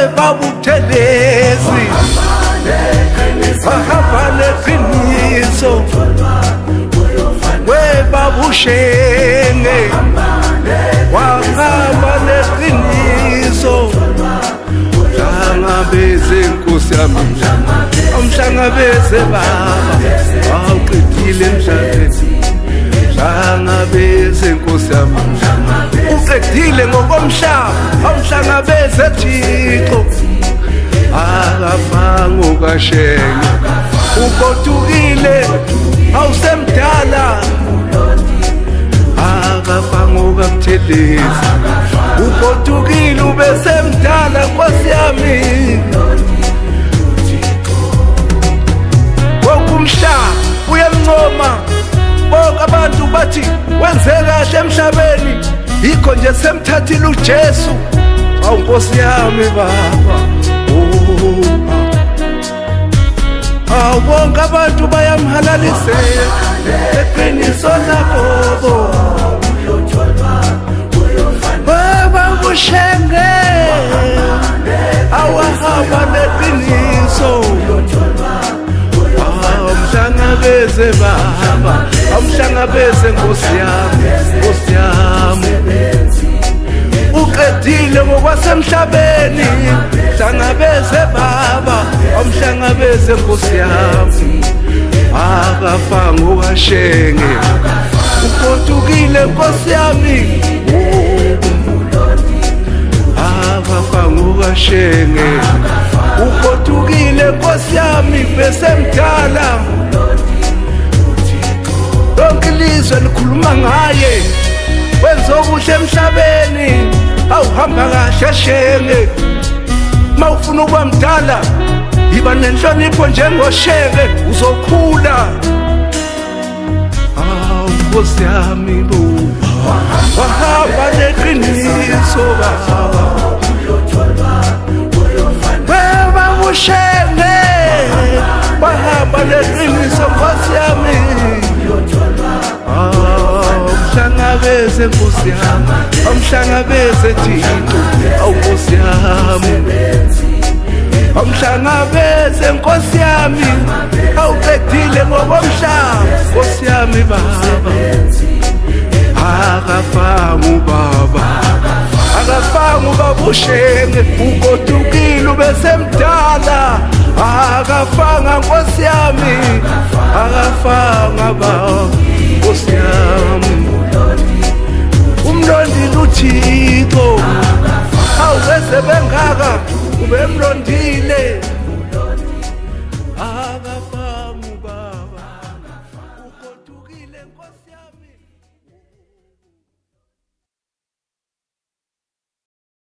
Webabuthelezi wahamba neqiniso, webabushenge wahamba neqiniso. Mhlangabeze Nkosi yami, umhlangabeze Baba, awuqedile emhlabeni. Mhlangabeze Nkosi yami, uqedile ngokomhlaba, awumhlangabeze Thixo. Akafanga ukaShenge, ugodukile awusemdala. Akafanga ukaButhelezi, ugodukile ubesemdala Nkosi yami. Wonke umhlaba uyamncoma, bonke abantu bathi wenze kahle emhlabeni, yikho nje semthathile uJesu. Awu Nkosi yami Baba, awu bonke abantu bayamhalalisela eqiniso lakobo. Baba uShenge awahamba neqiniso. Awumhlangabeze Baba, awumhlangabeze Nkosi yami, Nkosi yami. Uqedile ngokwasemhlabeni, hlangabeze Baba, awumhlangabeze Nkosi yami. Akafanga ukaShenge, ugodukile Nkosi yami. Akafanga ukaShenge, ugodukile Nkosi yami besemdala. Lonke ilizwe likhuluma ngaye, wenza okuhle emhlabeni. Awuhamba kahle Shenge, mawufuna ukuba mdala yiba nenhlonipho njengoShenge, uzokhula. Awu Nkosi yami bo, wahamba neqiniso Baba, baba uShenge wahamba neqiniso Nkosi yami. Awumhlangabeze Nkosi yami, awumhlangabeze Thixo, awu Nkosi yami. Awumhlangabeze Nkosi yami, awuqedile ngokomhlaba Nkosi yami Baba. Akafanga uBaba, akafanga ubaba uShenge, ugodukile ubesemdala. Akafanga Nkosi yami, akafanga Baba Nkosi yami. Umlondile uThixo, awubese bengaka ubemlondile.